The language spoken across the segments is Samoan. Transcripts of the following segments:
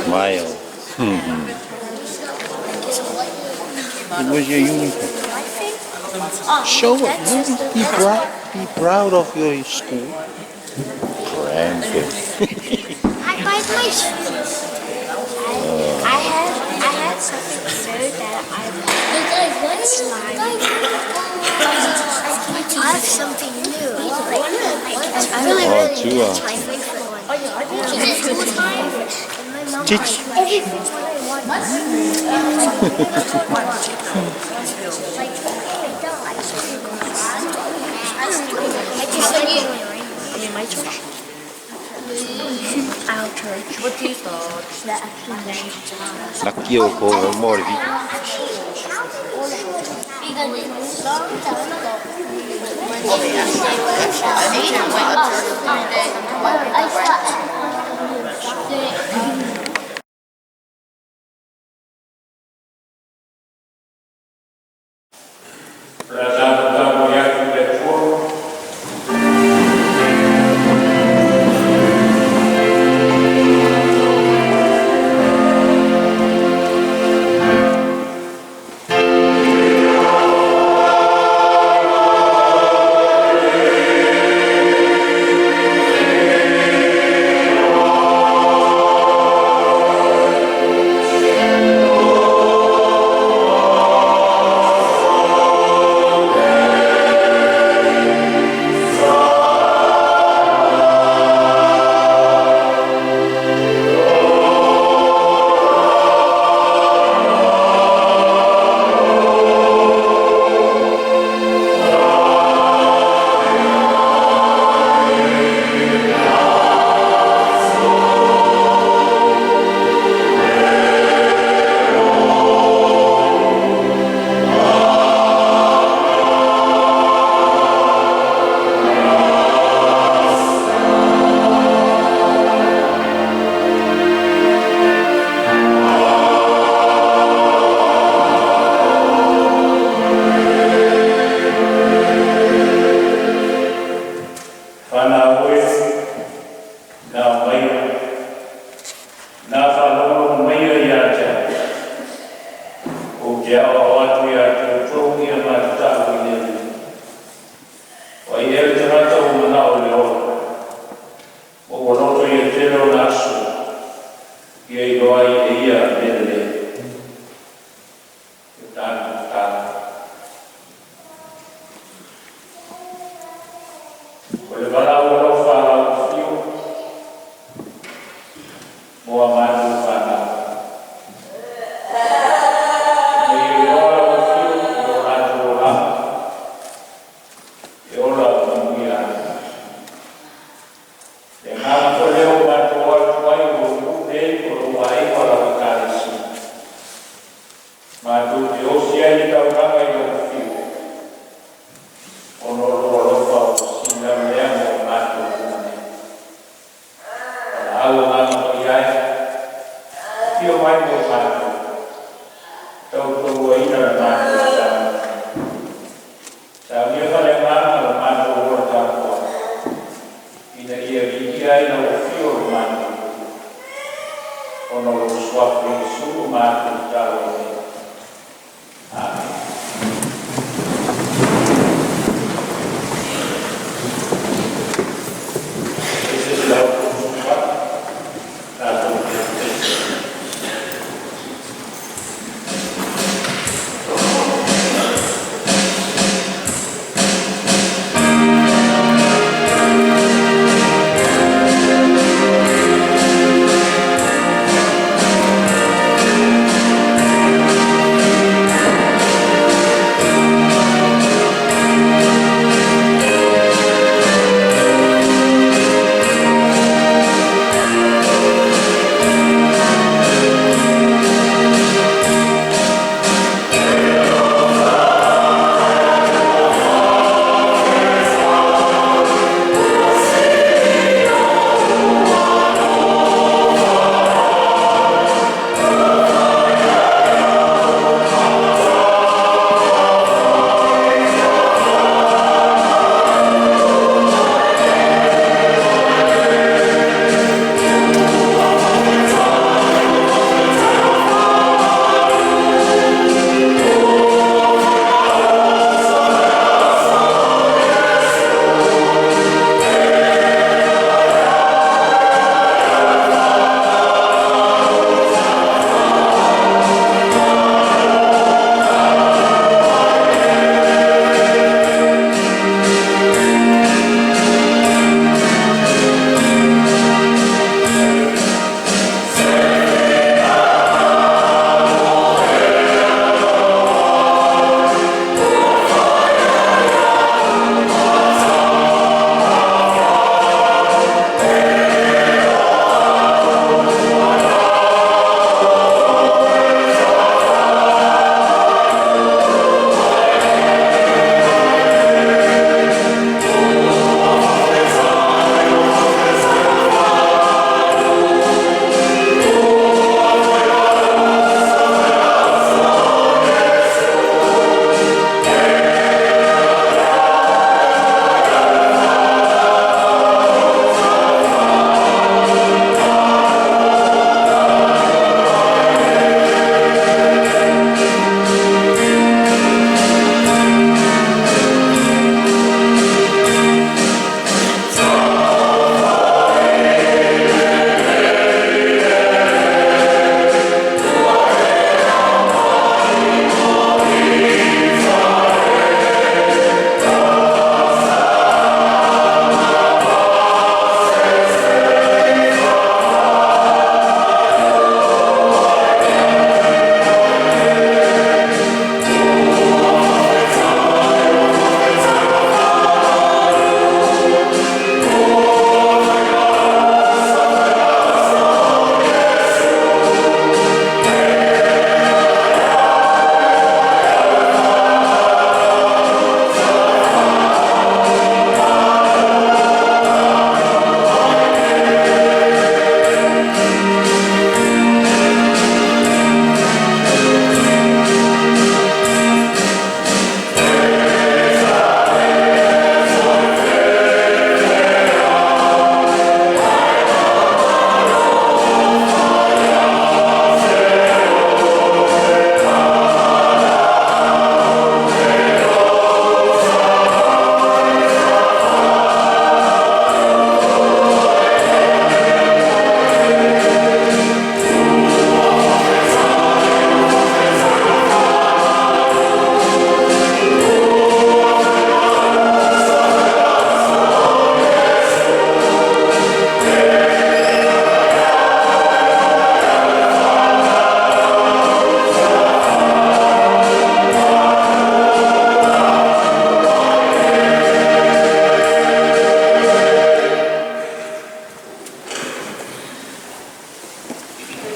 Smile. Where's your uniform? Show it. Be proud. Be proud of your school. Brand. I buy my shoes. I had something new that I like slime. I have something new. Like it's really Oh, really two new. are. It's my favorite one. It's my favorite. And my mom Teach. buys my shoes. Like I don't like I just like In my church. Our church. What do you thought? Nakio ko morvi. I thought.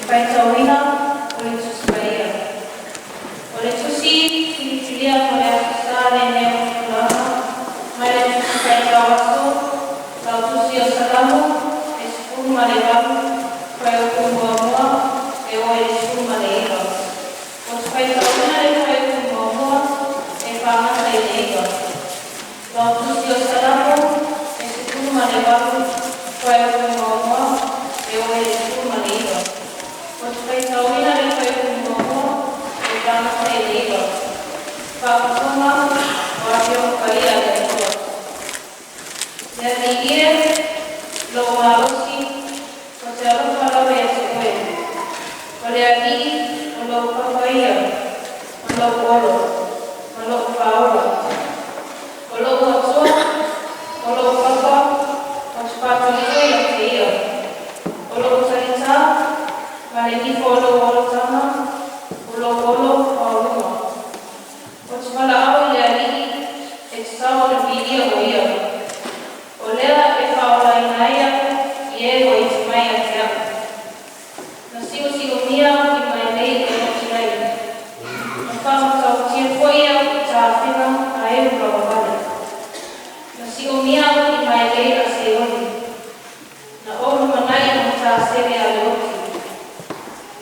Faitauina o le Tusi Paia. O le Tusi filifilia mo le Aso Sa lenei o Tupulaga, mai le Tusi Faitau Aso, lau Tusi o Salamo, e 18, fuaiupu muamua e oo i le 19. Ou te faitauina le fuaiupu muamua e fagata i le 9. Lau Tusi o Salamo, e 18, fuaiupu muamua e oo i le 19. Ou te faitauina le fuaiupu muamua e fagata i le 9. Faafofoga o Afioga Paia a le Atua. Le Alii e, lou malosi, ou te alofa lava ia te oe. O le Alii o lou papa ia, ma lou olo, ma lou faaola. O lou Atua, o lou papa, ou te faatuatua ia te ia. O lou talitā, ma le nifo o lou olataga, o lou olo maualuga. Ou te valaau i le Alii e tatau ona viia o ia. O lea e faaolaina ai au i e ua iti mai ia te au. Na siusiumia au i mailei e oti ai. Na faamatautia foi au i tafiga a e ua lavavale. Na siumia au i mailei a Seoli. Na ou lumanai i matasele a le oti.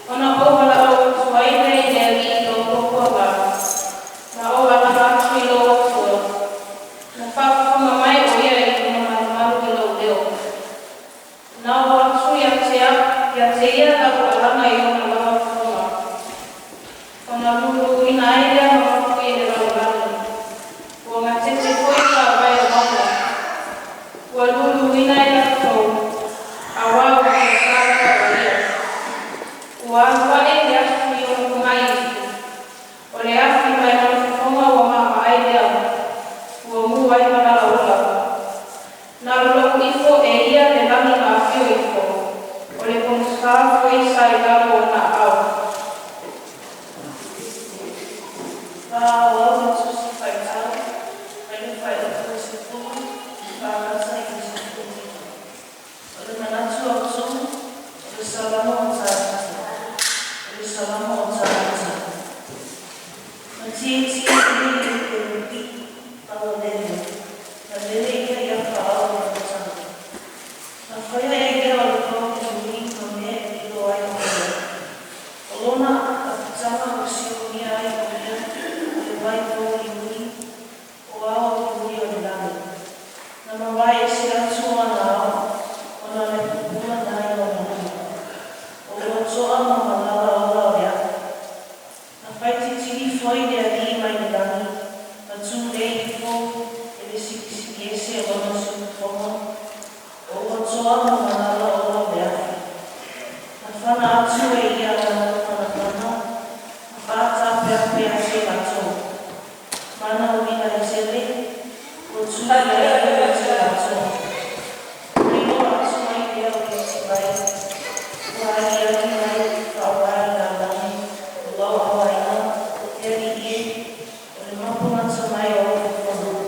Ona ou valaau atu ai lea i le Alii i lou puapuaga. Ma ou alaga atu i lou Atua. Na faafofoga mai o ia i lona malumalu i lou leo. Na oo atu ia te ia lau alaga i ona lava fofoga. Ona luluina ai lea ma mapu i le lalolagi. Ua gatete foi faavae o mauga. Ua luluina e latou, auā ua tautā lava o ia. Ua alu ae le afu i ona fugaiifu. O le afi mai lona fofoga ua maamaai lea. Ua mu ai ma lalaola. Na lolou ifo e ia le lagi ma afio ifo. O le pogisa foi sa i lalo o ona aao. Faaauau le Tusi Faitau mai le fuaiupu 10 faagata i le 19. O le manatu autu, o le Salamo o Tavita. O le Salamo o Tavita. Na tietie ia i le kerupi ma ua lele, na lele ia i afaao o le fataga. Na faia e ia o le paukini ma mea e lilo ai o ia. O lona apitaga ua siomia ai o ia i le vai pouliuli o ao i uli o le lagi. Na mavae ese atu ana ao ona o le pupula nai ona lima. O ua toa ma malala ola o le afi. Na faititili foi le Alii mai le lagi, na tulei ifo e le silisili ese o lona siufofoga, o ua toa ma malala ola o le afi. Na fana atu e ia lana panapana, na faataapeape atu e latou. Mana uila e tele, ua tuli ai ia te latou. Ona iloa atu ai lea o le iti vai, ua aliali mai faavae i lalagi o lau aoaiga, e Alii e, o le mapo gata mai o ou fofoga.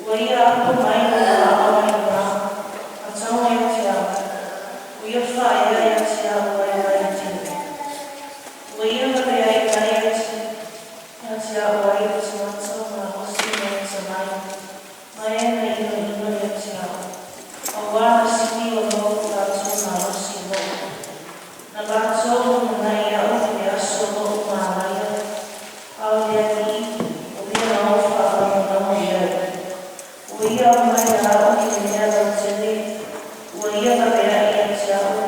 Ua ia apo mai lona aao mai lugā, ma tago ia te au. Ua ia faaea ia te au vaivai tele. Ua ia laveai mai ia te au ai le tagata malosi ma le atamai, ma e na inoino ia te au, auā na sili o lo latou malosi i lou. Na latou lumanai iaʻu i le aso o loʻu mānaia, a o le Alii, o ia na ou faalagolago i ai. Ua ia aumai ia aʻu i le mea lautele, ua ia laveai ia te aʻu,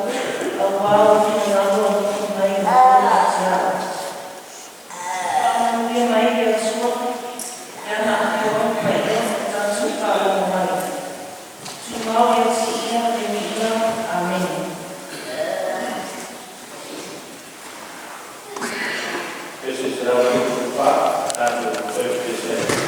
auā ua finagalo alofa mai le Atua ia te aʻu. Faamanuia mai le Atua i ana Afioga Paia ma tatou faalogo mai. Tumau ia te ia le viiga. Amene. This is 74 and 57.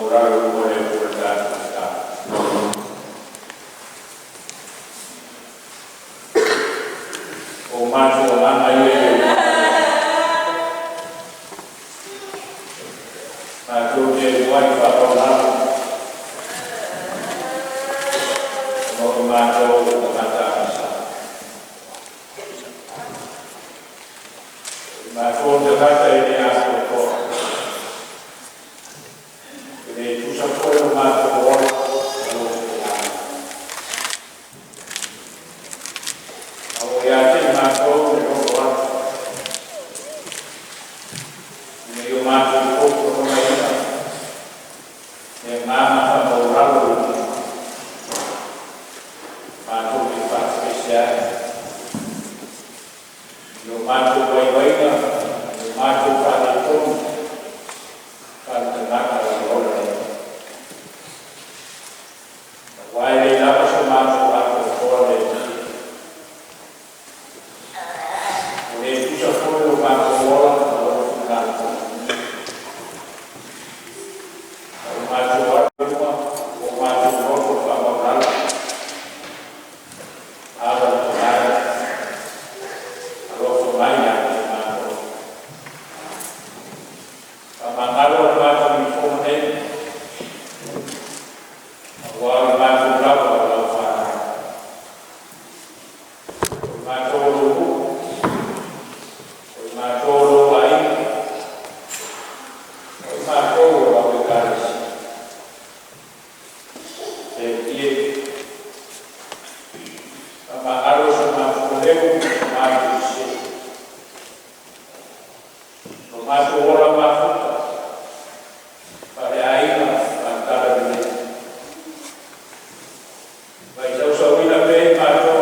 Faamaulalo uma le Atua i le tatou tatalo. O matou agaga ia i lou Matou te uluai faamaualalo ona o matou o tagata agasala. O matou o tagata e le atoatoa, e le tusa foi lo matou ola ma lou finagalo. A ua ia te i matou le loto atu, ina ia matou totogaina le agaga faamaualalo o le matou te faatapese ai i o matou vaivaiga, i o matou faaletonu faaletagata o le ola nei. Aua e le lava so matou atoatoa le Alii. Ua le tusa foi lo matou ola ma lou finagalo. A ua matou atu i luma o matou loto faamaualalo, Aba le Tamae, alofa mai ia te matou. Faamagalo le matou ifoga nei, aua o le matou lava o lau fanau. O le matou o lou nuu, o le matou o lou aiga, o le matou o lau Ekalesia. Le Alii e, faamagalo so matou leu ma matou sese. Lo matou ola mafuta, faaleaiga faale-talalelei. Faitausauina pea i matou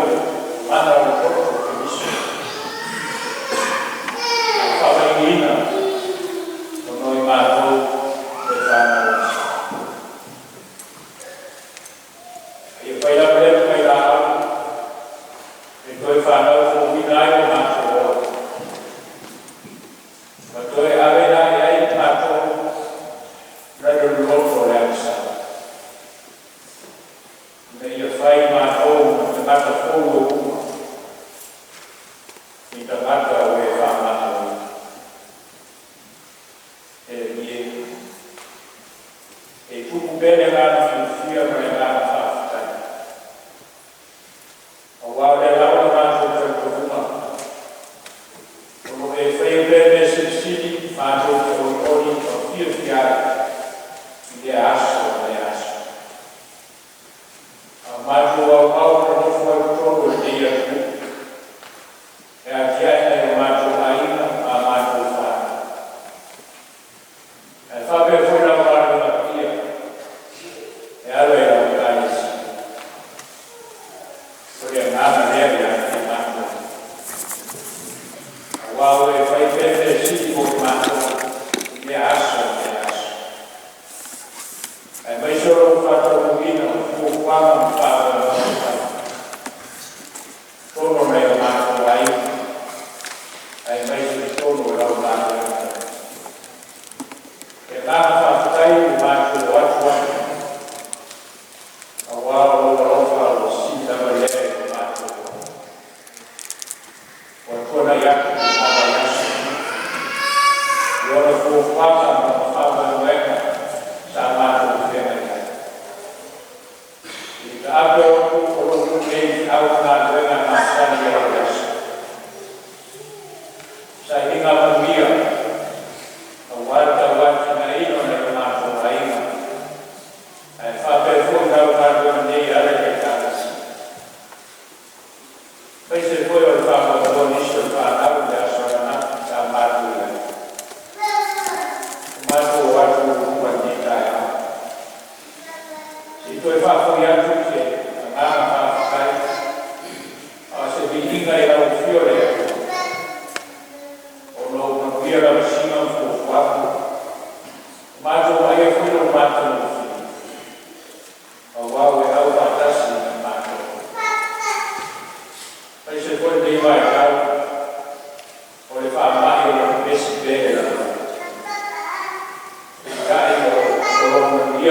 mana o le poto o Keriso. Faamaigiina ona o i matou e fanau aso. Ia fai lava lea vailaau e toe fanau fouina ai o matou ola. Ma toe ave la i ai matou nai lo loto o le agasala. Ina ia fai matou ma tagata fou o uma, ni tagata o e faamagaloina. E le Alii e, e tumu pea le agaga fiafia ma le agaga faafetai. Aua o lea lava le matou talitonuga, o lo o e faia pea mea silisili matou te olioli ma fiafia ai i lea aso ma lea aso. A o matou aumau nonofo ai totonu o lenei atunuu, e atiae nai o matou aiga ma a matou fanau. Ae faapea foi lau galuega paia e ala i lau Ekalesia. O le agaga lea ia te matou. Aua ua e fai pea mea sili mo i matou i lea aso ma lea aso. Aemaise o lou faataunuuina o fuafuaga ma faamoemoe fai. Totonu o nai o matou aiga, aemaise totonu o lau galuega. Le agaga faafetai ua matou o atu ai, aua o lou alofa ua sili lava lea i lo matou ola. Ua tuanai atu lena vaiaso i ona fuafuaga ma ona faamoemoega sa matou feagai ai. I le taape o atu o lou nuu nei i feau ma galuega masani ai o le aso. Sailiga manuia aua le tauatiaeina o nai o matou aiga, ae faapea foi lau galuega nei e ala i le Ekalesia. Aemaise foi o le faamoemoe o nisi o le fanau i le aso ananafi sa matou i ai. Ua matou o atu i luma i lenei taeao. Se i toe faafoi atu se agaga faafetai, a o se viiga i lau afio le Atua. Ona ua manuia lavasiga ma fuafuaga. Ua matou vaaia foi lou matagofie. Aua ua e aufaatasi ma i matou. Aemaise foi lenei vaitau o le faamai o lo o pepesi pea i le lalolagi. Peitai o lo o manuia.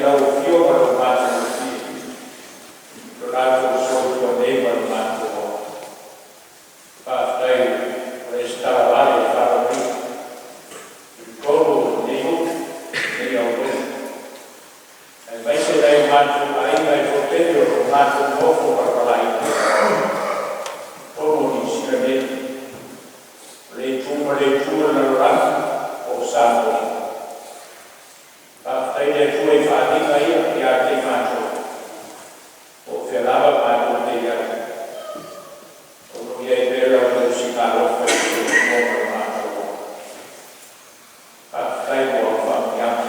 lau Afio ma lou matagofie, lo latou soifua nei ma lo matou ola. Faafetai ua e setalavale i faalogaiga i totonu o lenei nuu, lenei auloi, aemaise nai o matou aiga e toatele o lo o matou nonofo palapala i totonu o Niu Sila nei, o lea itu ma lea itu o le lalolagi po o Samoa nei. Faafetai i le Atua i faaaliga ia ia te i matou, po o fea lava matou te i ai, o lo o i ai pea lau tausiga alofa i le soifua ma lo matou ola. Faafetai mo au faamanuiaga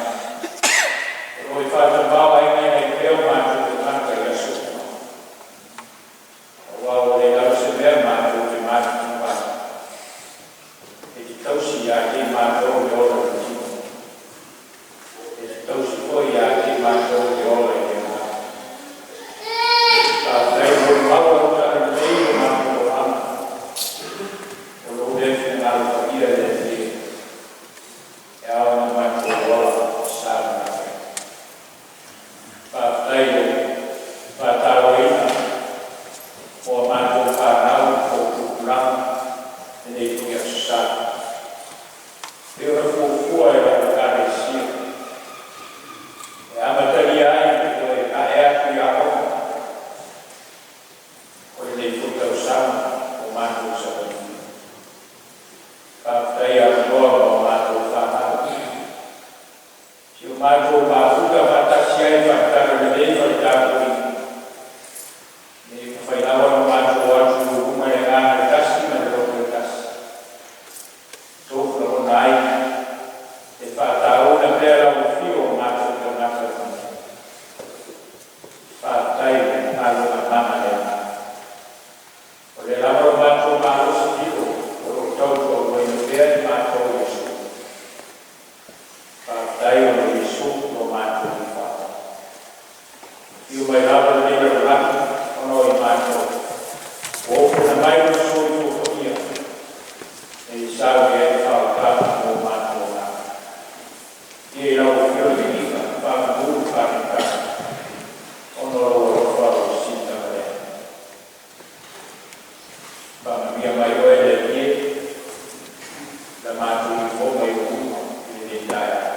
o lo o e faatamaoaigaina ai pea o matou tagata i aso uma, aua ua le lava se mea matou te matutu ai, e te tausi ia te i matou le ola i le tino, e te tausi foi ia te i matou le ola i le agaga. Faafetai mo le mau o lau talalelei i lo matou olaga, o lou lea finagalo paia e le Atua e ao ona matou ola sa ma gafatia. Faafetai i le faatauaina o a matou fanau po o tupulaga lenei foi Aso Sa. E pei ona fuafua e lau Ekalesia e amatalia ai le toe ae atu i aoga o lenei foi tausaga o matou savaliga. Faafetai avanoa mo a matou fanau. Si o matou mafuta faatasi ai fale-Talalelei fale-Tapuaiga, ina ia mafai lava ona matou o atu i luma i le agaga e tasi ma le loto e tasi, e tofu lagona ai e faatauaina pea lau afio o matou tagata manuia. Faafetai i le galuega mana le agaga. O lea lava lo matou malosi lilo o lo o tautuauina pea i matou i aso uma. Faafetai ona o Iesu lo matou Alii. Afio mai lava lenei lalolagi ona o i matou, ua ofuna mai lona soifua paia, ina ia sau i ai le faaolataga mo matou agaga. Ia i lau Afioga le viiga, faamanu le faanetaga, ona o lou alofa ua sili avalea. Faamanuia mai oe le Alii e, la matou ifoga i ou luma i lenei taeao.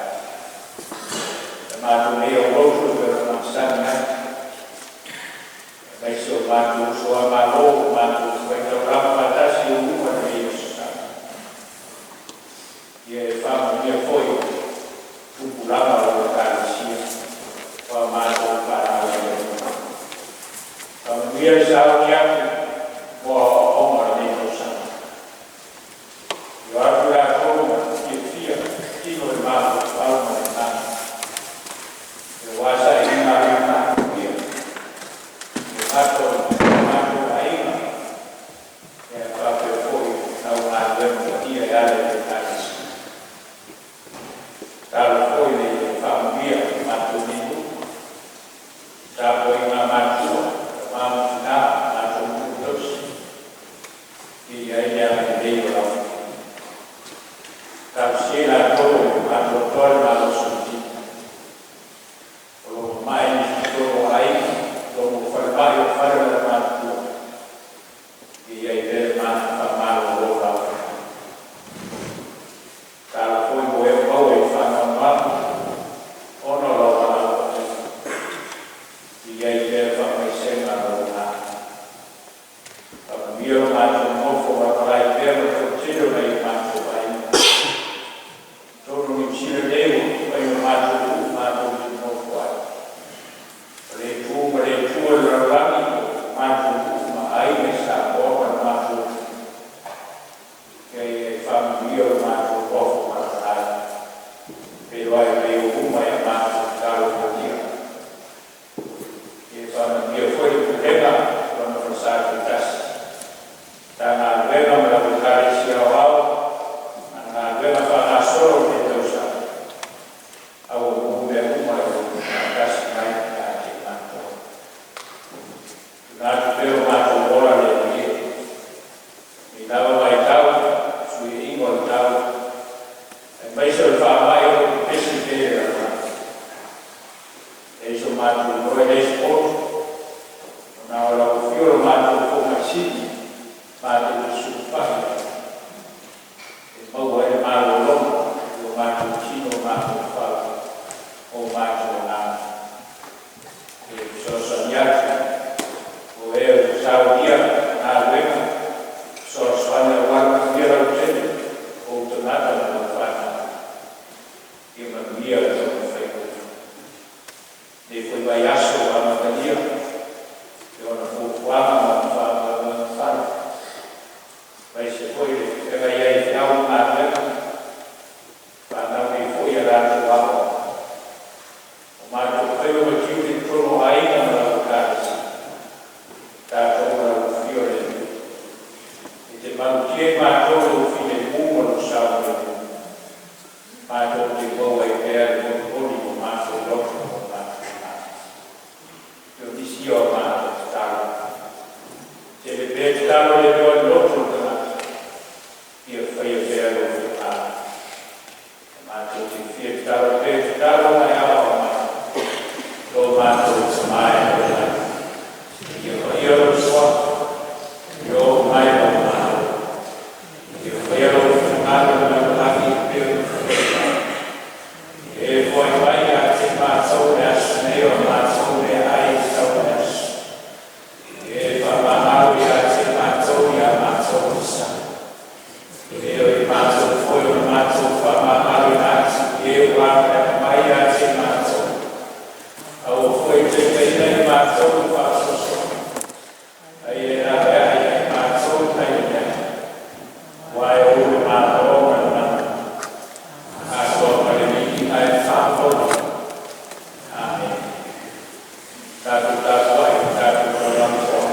La matou nei aulotu e pei ona masani ai, aemaise o matou uso a Malo o matou faitaulaga faatasi i ou luma i lenei Aso Sa. Ia e faamanuia foi tupulaga o lau Ekalesia o a matou fanau i le Atua. Faamanuia le sauni atu mo aoaoga o lenei tausaga. Ia o atu latou ma fiafia tino i mafaufau ma le agaga. Aua sailiga alii ia, e gata o matou aiga, ae faapea foi lau galuega paia e ala i le Ekalesia. Tatalo foi ina ia faamanuia matou nei nuu, tapuaiga a matua, tama ma tina, matou nuu tausi, ia i ai le agalelei o lau Afioga. Talosia i latou o atoatoa le malosi o le tino, o lo o mamae nisi i totonu o aiga, totonu o falemai o fale o aumatutua, ia i ai pea le mana faamalolo o lau Afioga. Tatalo foi mo e o maua i le faanoanoaga ona o lau valaau paia, ia i ai pea le faamaisega a lou agaga. Faamanuia lo matou nonofo malamalai pea ma le toatele o nai o matou aiga. Totonu o Niu Sila nei ua fai o matou nuu matou te nonofo ai. O le itu ma le itu o le lalolagi o matou nuu. E leai so matou iloa, e leai se poto, na o lau afio o le matou Fomai Sili matou te sulufai i ai e maua ai le malologa i o matou tino ma mafaufau ma o matou agaga. E fesoasoani atu o e ua saunia galuega fesoasoani aua le manuia lautele o ou tagata ma lau fanau. Ia manuia le taumafaiga. Lenei foi vaiaso ua amatalia i ona fuafuaga ma ona faamoemoega fai, aemaise foi le feagai ai i feau ma galuega, fanau nei foi i a latou aoaoga. O matou faiva ma tiute i totonu o aiga ma lau Ekalesia, tatou ma lau afio le Alii, e te malutia i matou i lou filemu ma lou saogalemu, matou te maua ai pea le molimoli mo matou loto ma o matou agaga. O nisi ia o matou tatalo, tele pea tatalo le iloa i le loto o le tagata, ia faia pea lou finagalo. Matou te fia tatalo pea tatalo ae aoao mai, lo matou Tamā i le lagi. Ia paia lou suafa, ia oo mai lou Malo. Ia faia lou finagalo i le lalolagi e pei ona faia i lagi. E foai mai ia te matou le aso nei o le matou meaai e tatau i le aso. E faamagalo ia te matou ia matou pisa. E pei ona matou foi o matou faamagaloina atu i e ua agaia mai ia te matou. Aua foi ne i taitaiina i matou i le faasoasoaga. A ia e laveai ia i matou mai le leai. Aua e ou le Malo ma le mana. Atoa ma le viiga e faafouina. Amene. Tatou tapuai tatou taulafoa.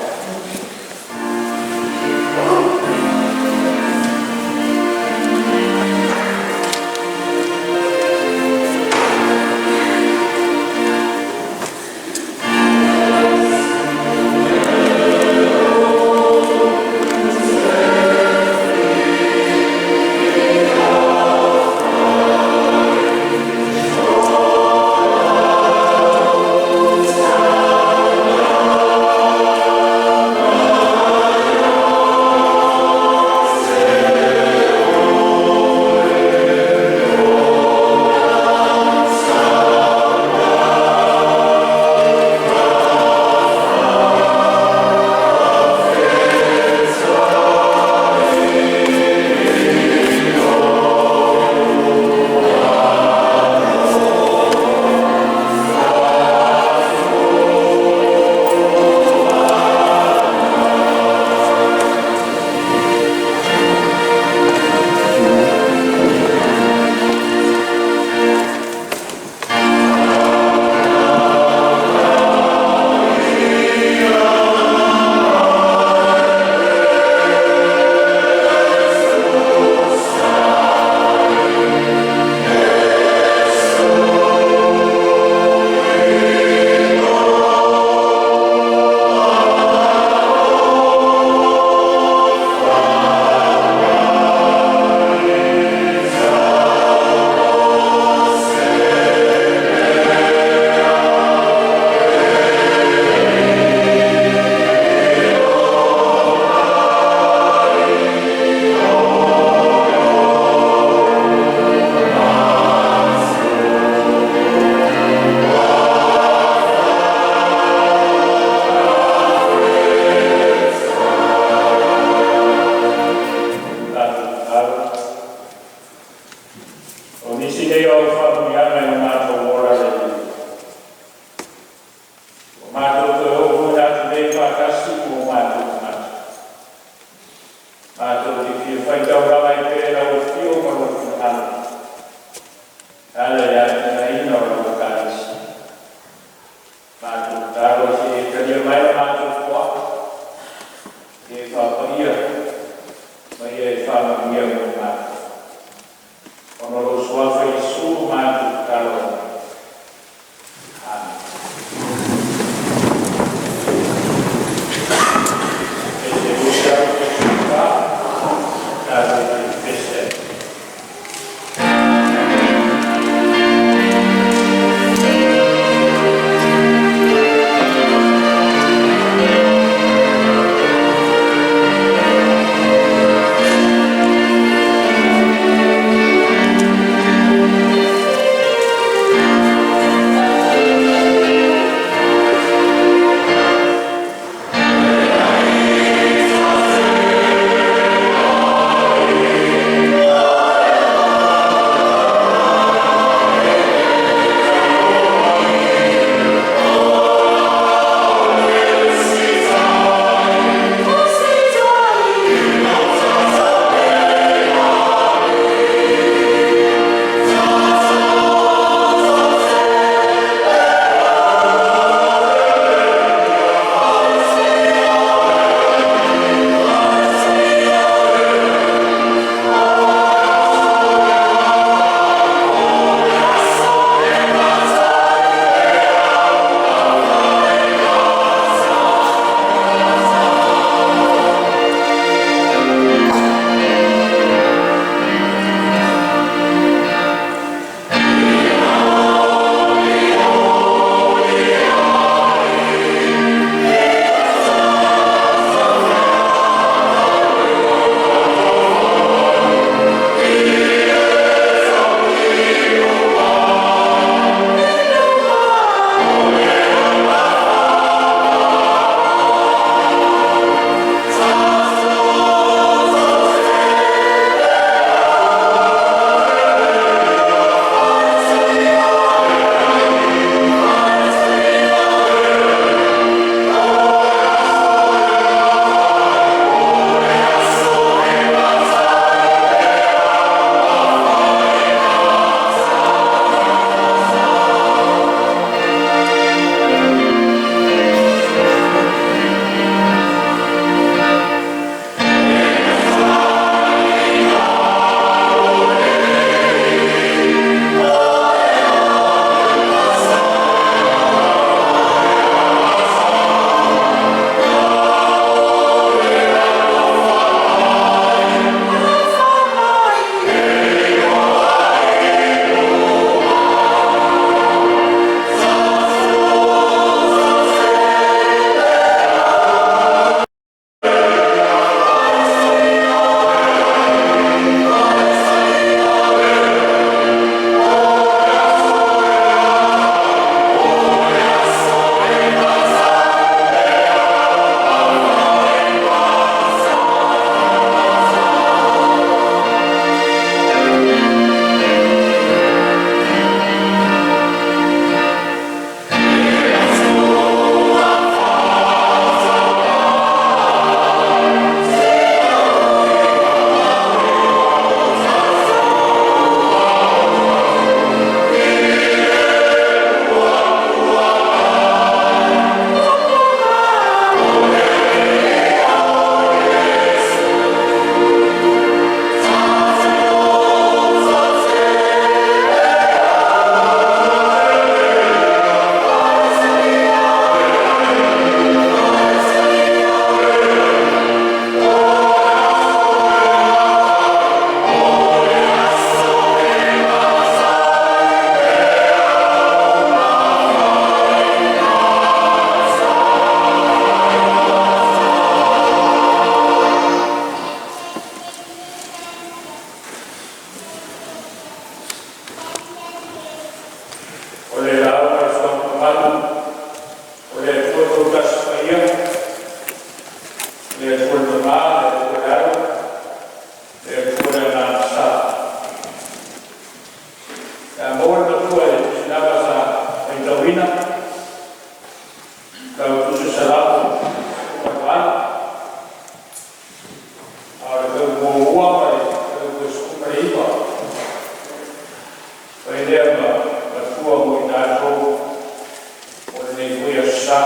Aso Sa,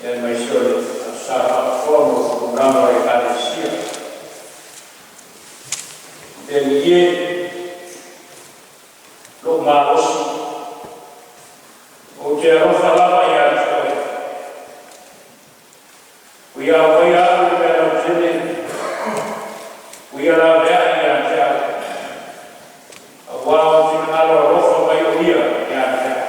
aemaise o le Aso Sa faapitoa mo tupulaga o Ekalesia. Le Alii e, lou malosi, ou te alofa lava ia te Oe. Ua Ia aumaia au i le mea lautele, ua Ia laveai ia te au, auā Ou finagalo alofa mai o Ia ia te au.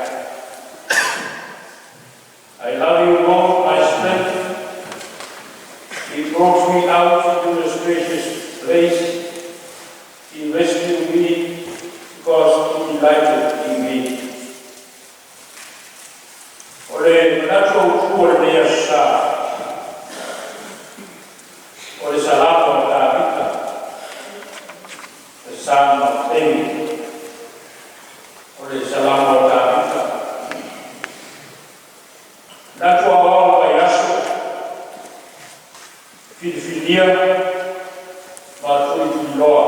I love you, Lord, my strength. He brought me out into a spacious place. He rescued me because he delighted in me. O le manatu autu o lenei Aso Sa, o le Salamo a Tavita, the Psalm of David. O le Salamo a Tavita. Manatu aoao o le vaiaso, filifilia ma tulituliloa.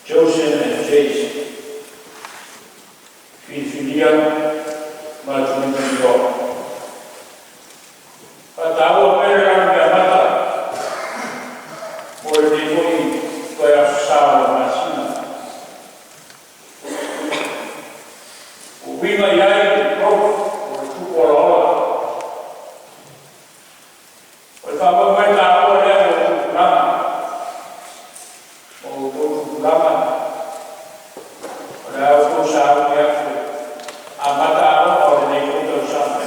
Chosen and Chaste. Filifilia ma tulituliloa. Faataua pea le anumeamata mo lenei foi toe Aso Sa o le masina. Uiga i ai le growth o le tupu olaola. O le faamoemoe taua lea mo tupulaga. O outou tupulaga, o le a outou sauni atu amata aoga o lenei foi tausaga.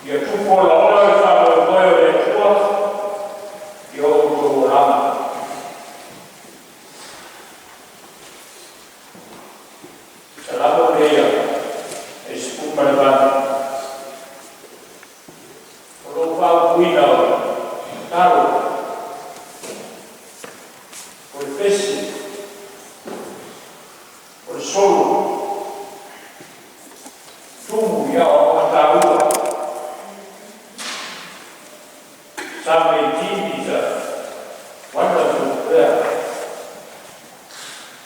Ia tupu olaola le faamoemoe o le Atua i o outou olaga. Salamo lenei e 18. O lou faaupuina o talo, o le pesi, o le solo, tumu i aoaoga taua. Psalm 18 is a wonderful prayer,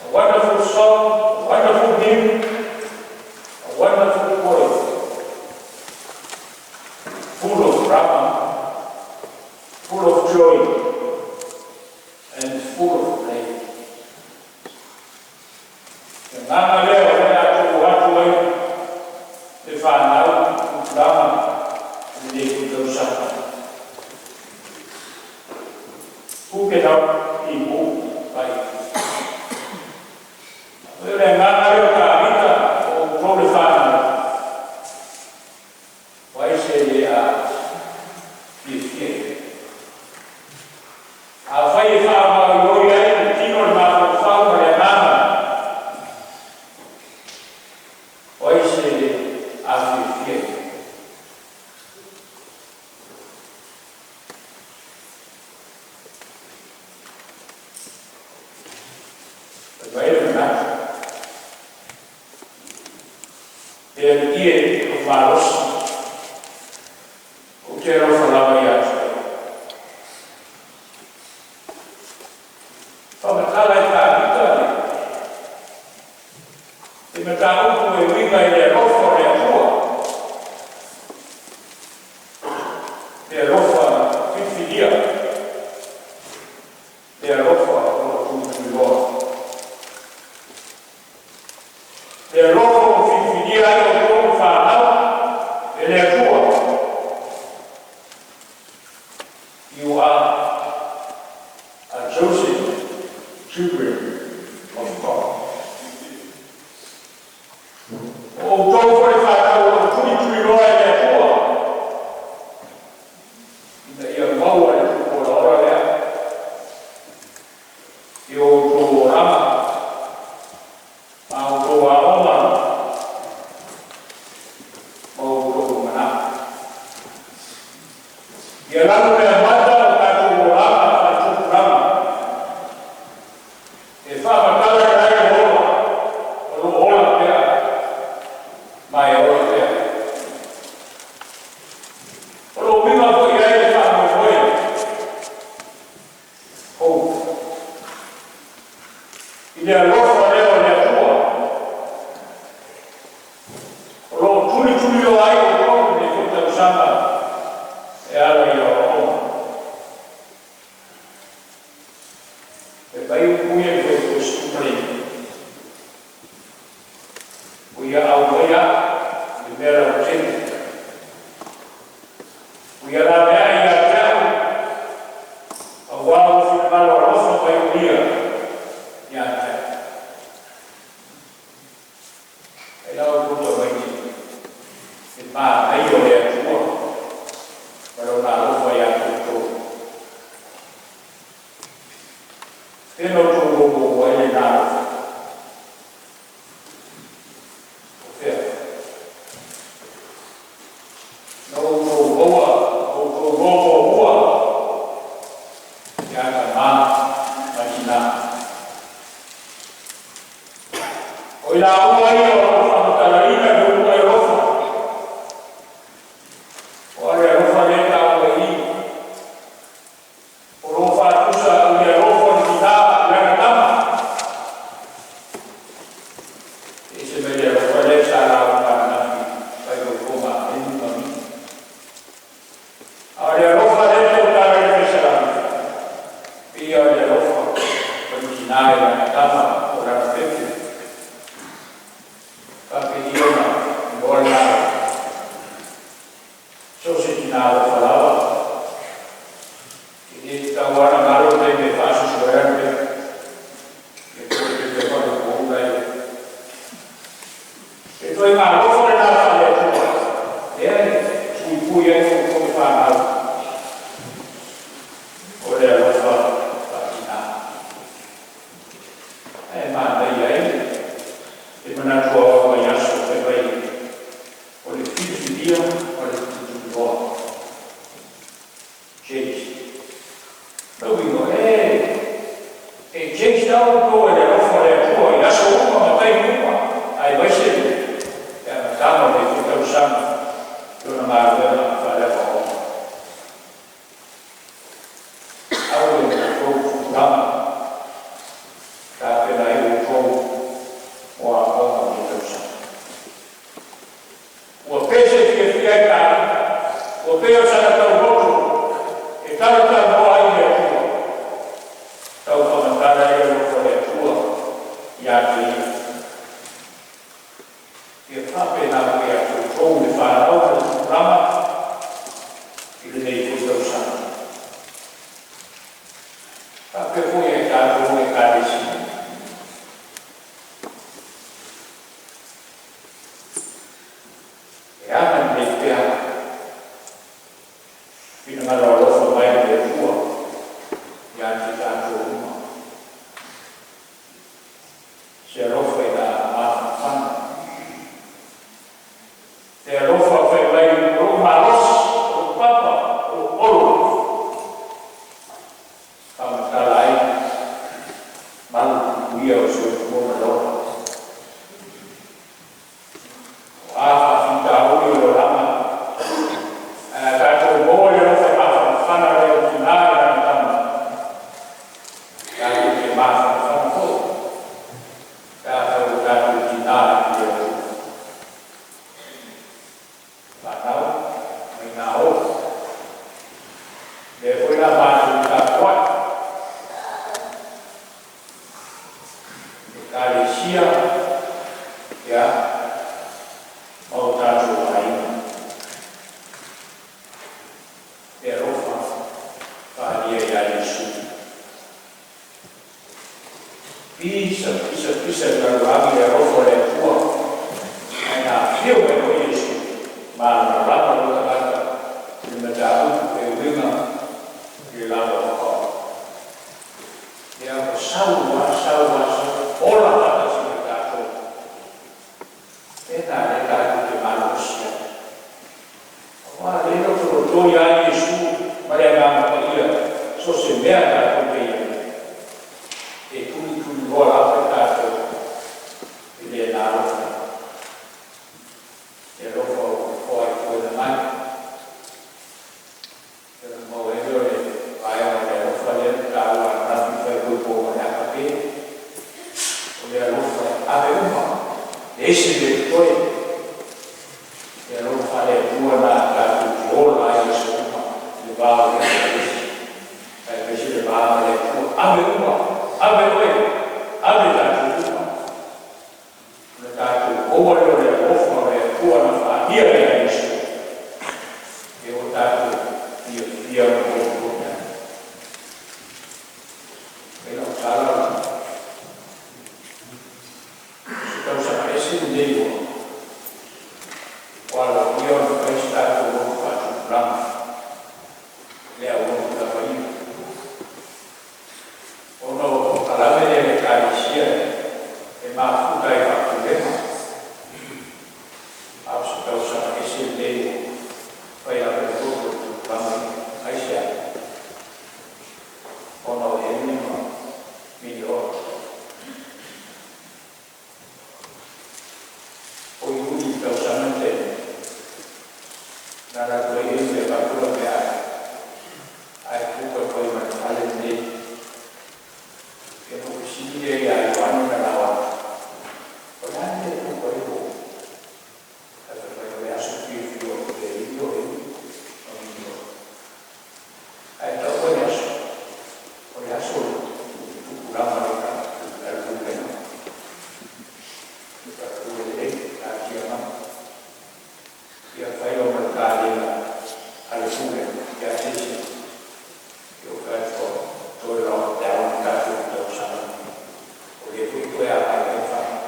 a wonderful song, a wonderful hymn, a wonderful poem, full of drama, full of joy, and full of play. Agaga lea o le atou atu ai le fanau tupulaga lenei foi tausaga. Who cannot be moved by it? O le agaga lea o Tavita o outou le fanau. O ai se le a fiafia? Afai e faamaoioi ai le tino le mafaufau ma le agaga. O ai se le a fiafia? Fai mai le manatu. Le Alii e lou malosi. Ou te alofa lava ia te Oe. Faamatala e Tavita le mataupu e uiga i le alofa o le Atua. Le alofa filifilia. Le alofa o lo tulituliloa. Le alofa o filifilia ai outou fanau e le Atua. You are a chosen children of God. O outou foi fanau o lo tulituliloa e le Atua. Ina ia maua le tupu olaola lea. I o outou olaga. Ma outou aoga. Ma outou lumanai. Ia lalo le amata o tatou olaga faatupulaga. E faamatala i ai le ola, o lo ola pea, ma e ola pea. O lo uiga foi ai le faamoemoe. Hope. I le alofa lea o le Atua. Ua ia aumaia a'u i le mea lautele. Ua ia laveai ia te a'u, auā ua finagalo alofa mai o Ia ia te a'u. Ai la outou tamaiti le manaia o le Atua ma Lona alofa iā toutou. Fea na outou maumau ai lena alofa? O fea? Na outou maua, outou iloa muamua ia tamā ma tinā. O i laua ia o lo o faamatalaina le uluai alofa. O a le alofa lea e taua i i? O lo o faatusa i le alofa o le tinā i lana tama. E ese mai le alofa lea sa lauga ananafi faikoiko ma Ameni ma Miti. A o le alofa lea e tautala i le Fesalani, pei o le alofa o le tinā i lana tama po o lana pepe. Faapei ona iloa lena alofa. So o se tinā alofa lava, e le tatau lava ona galo le taimi e faasusu ai lana pepe. Ia po o le pepe faalupouna ia. O le ituaiga alofa lena faale-Atua lea e puipui ai outou e fanau, o le alofa faatinā. Ae manaia ai le manatu aoao mai aso fai mai o le filifilia ma le tulituliloa. James. Lou uiga, e change la outou e le alofa o le Atua i aso uma ma taimi uma, aemaise le amataga o lenei foi tausaga i lona galuega faale-aoaoga. Au e outou tupulaga, tapena ai outou mo aoaoga o lenei tausaga. Ua pese fiafia ai Tāvita, ua pei o sana tauloto e talatalanoa ai i le Atua. Tau faamatala ai le alofa o le Atua ia te ia. Ia faapena foi ia te outou le fanau ma le tupulaga i lenei foi tausaga. Faapea foi ia i tatou Ekalesia. E aga lelei pea finagalo alofa mai o le Atua ia te tatou uma. Se alofa i na mafanafana. Se alofa fai mai o lou malosi, o lou papa, o lou olo. Faamatala ai malupuipuia o le soifua ma le ola. O a faafitauli o le olaga, ae a tatou maua le alofa mafanafana lea o tinā i lana tama, tatou te mafanafana foi pe afai ua tatou tinā i le Atua. Fanau mai nā o. Lea foi la matou tapuai. Ekalesia, ia, ma o tatou aiga. Le alofa faaalia ia Iesu. Pisa, pisa, pisa i le lalolagi le alofa o le Atua, ae na afio mai foi Iesu, malamalama lou tagata i le mataupu e uiga i le lava o paoa. Ia ua sau lava, sau lava, sau, ola faatasi ma tatou. Pena lea tatou te malosi ai. Aua lea e lotoloto ia Iesu ma le Agaga Paia, so o se mea tatou te i ai. E tulituliloa lava i tatou i lena alofa. Le alofa ua foaituaina mai. Ia ona maua ai lea o le vaega o le alofa lea na taua ananafi faikoiko ma le agape. O le alofa e ave uma, leai se mea e totoe. Le alofa faale-Atua lena tatou te ola ai i aso uma i le va o le isi ma le isi, aemaise le va ma le Atua. Ave uma, ave oe, ave tatou uma. Ona tatou maua lea o le lenei ua aloaia ona fai se tatou lotu faatupulaga le auauna lava ia. Ona o polokalame lea a le Ekalesia e mafuta ai faapulega, a o se tausaga ese lenei ua fai lava le lotu a le tupulaga ia. Aisea? Ona o Henry ma Miliona. O Iuni i le tausaga na tea nei, na alu atu ai Henry e avatu lau meaai, ae puka atu ai ma le fale lenei. Ia ona ou fesili lea ia Ioane na lao atu, o le a le mea e puka ai lou… Ae fai mai o le aso fiafia o le alii o Henry ma Miliona. Ae taua le aso, o le aso o le tupulaga a le pulega. Faatu e lelei, taatia mai. Ia fai loa ma le kalela a le pulega ia Tesema. Ia ou fai atu loa, toe lockdown le tatou tausaga lenei. O lea foi toe agai mai le faamai.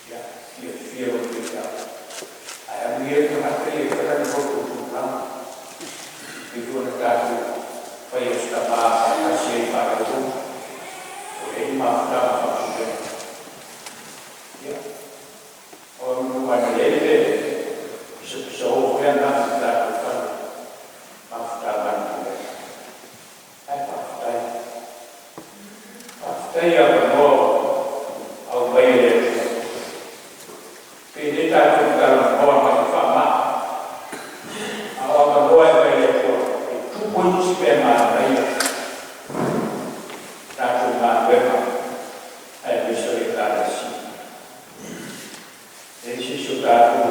Ia, fiafia lou faifeau. Ae alu ia le tagata ia e fai lana lotu o tupulaga. E pei foi ona tatou fai Aso Tama faatasi ai faalaulotu. O i ai le mafutaga faapulega. Ia, o aua e lelei le pisapisa oo foi ananafi i le tatou fale, mafutaga a le pulega. Ae faafetai. Faafetai i avanoa ua aumai e le Atua. Pe le tatou talanoa mai i faamai, a o avanoa e aumai e le Atua e tupu ai nisi mea manaia tatou galuega aemaise o le Ekalesia. E leai se isi o tatou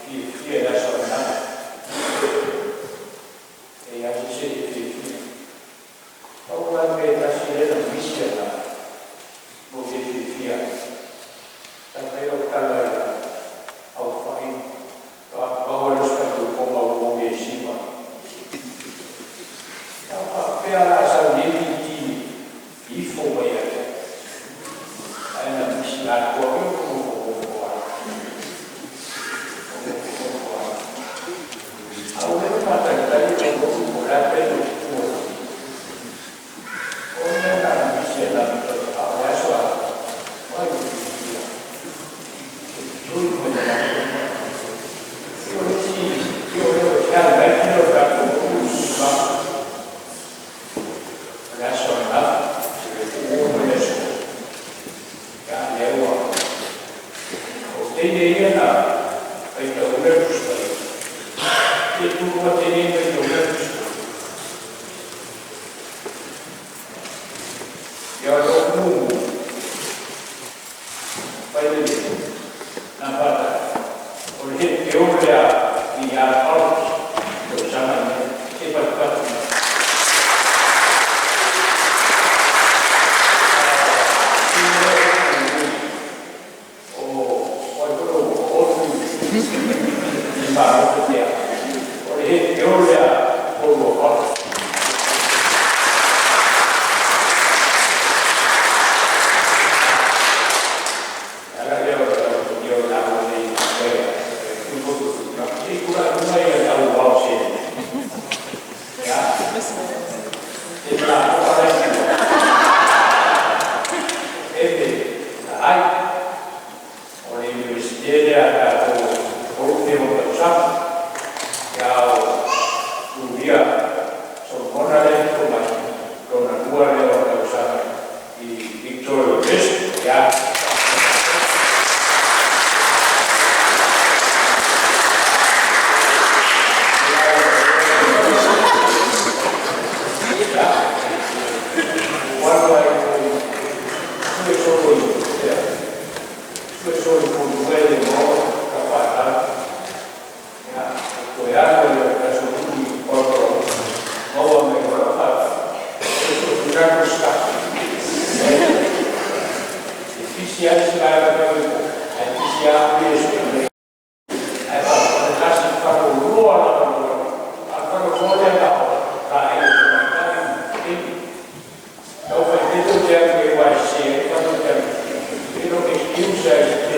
e fiafia i le aso ananafi. E leai lava se isi e le fiafia. Pau lava le mea e tasi lea na misi ananafi na ou le fiafia ai, sa fai lau tala i le aofai faatoa maua lea o se faaipoipoga ua Onesima. Sa ou faapea o le a sau nei titi ifo mai ia te au, ae na misi atoa foi lou nofonofo ai. Ou nofonofo ai. A ua leva ona faatalitali lou lotu po o le a le taimi ou te tu ai. O le mea lena na misi ananafi, a o le aso atoa, oi le fiafia. Tui mai tagata uma. O le isi o lea ua feagai le o tatou tupulaga. O le aso ananafi, ua oo mai le aso. Ia lea ua o teine ia na faitauina le Tusi Paia. E tulua teine ia na faitauina le Tusi Paia. Ia o lou mumu fai le na fata o le Hepeo lea i ia College tausaga nei se patupatu mai. O ai foi lou Audrey i faalofo tea. O le Hepeo lea o College. Ala lea o le tau o la nei e kula uma ia tau wao se. Ya. E la o ala e ai o le universite lea tatou o te o tausaga. Ia o Tulia Solomona lea e mai lona lua lea o tausaga i Victoria University. Ya. Ua ai sue solo i sue solo i le mo ka whātau. Ya, ko e alu le aso uli o maua me ora whātau. E so miracle stuff. E fisi ai se lai ka mai ai fisi a ui e sue mai. Ai wha kasi whako roa la roa. A whako roa lea ka o ka e o mai tai e. Tau whai te tō te au e wai se e whako te au. E no excuse ai se te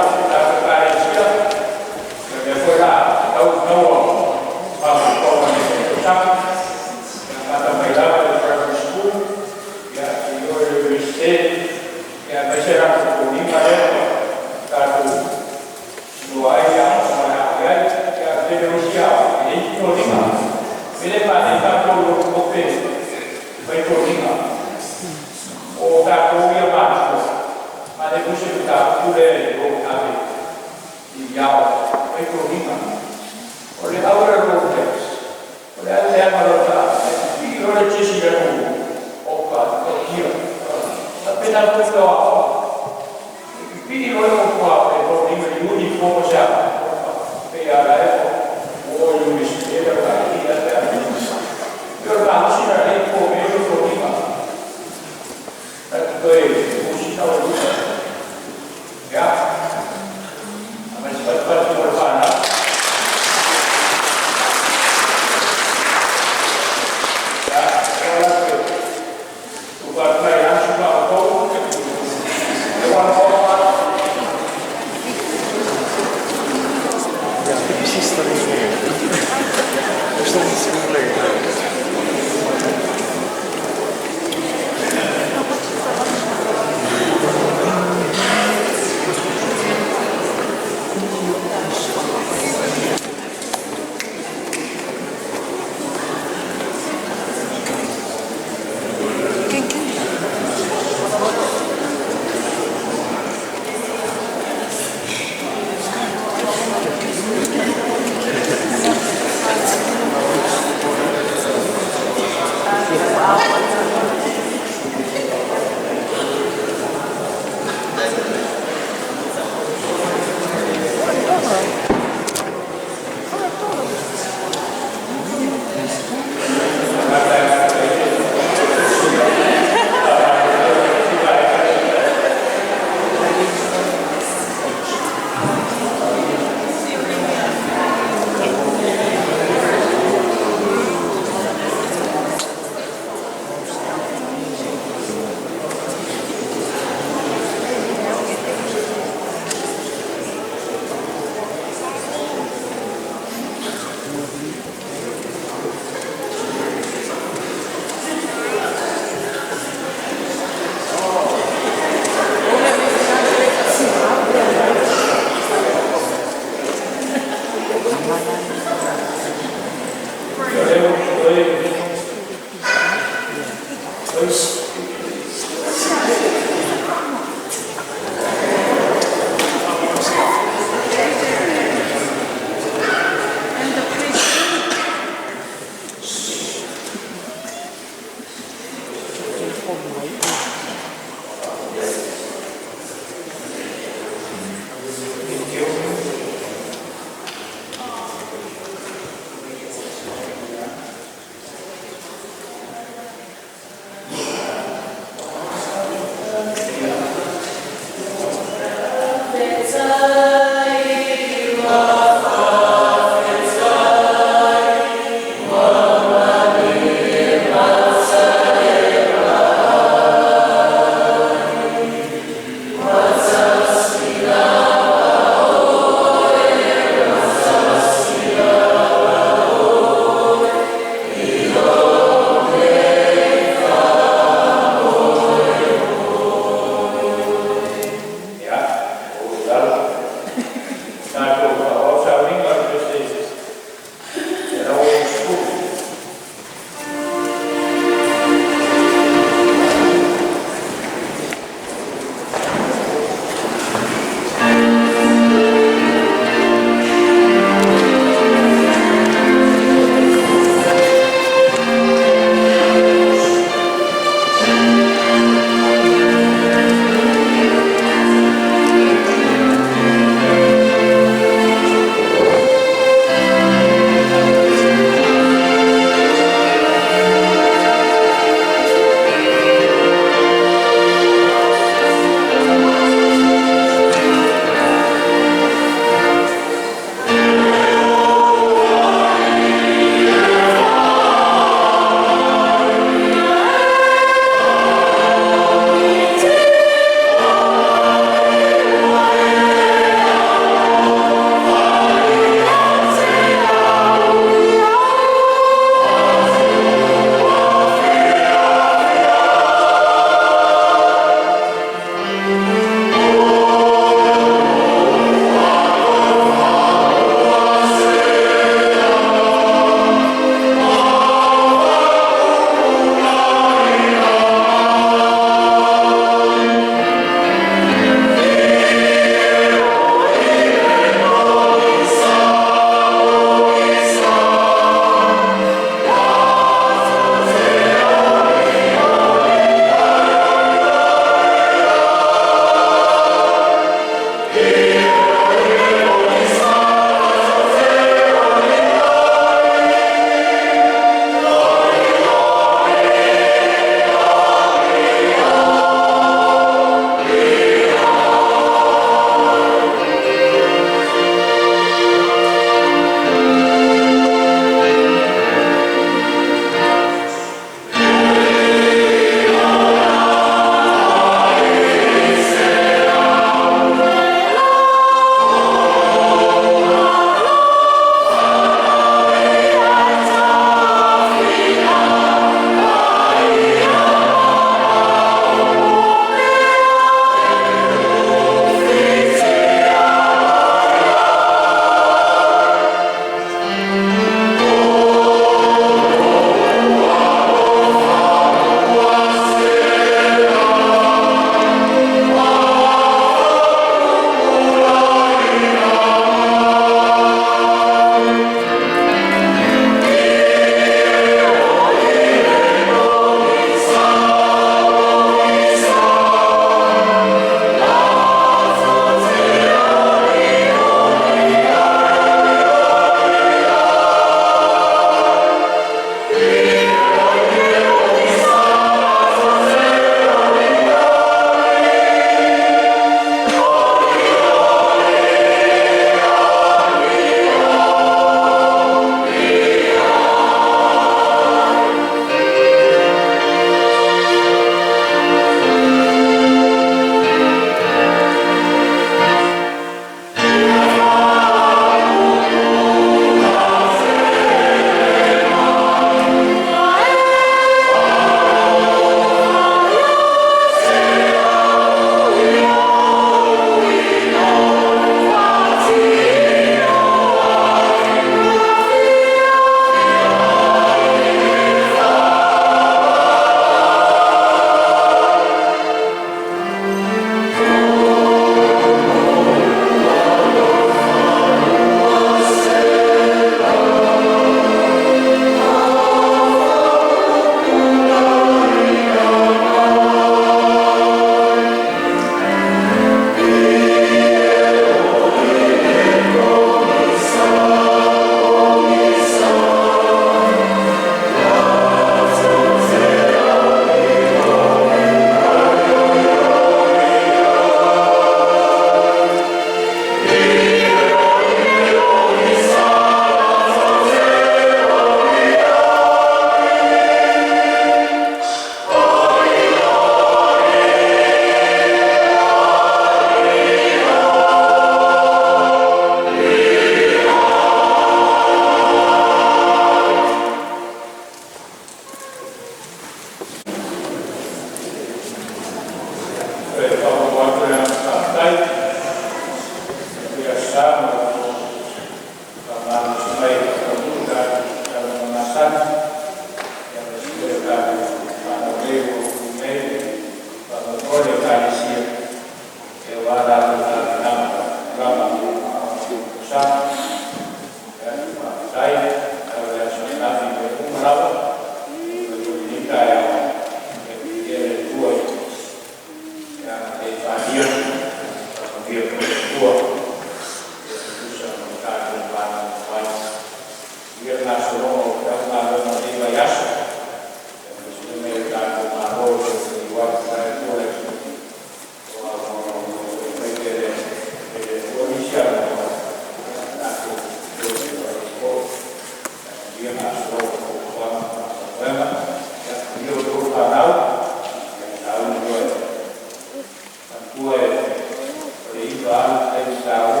Ua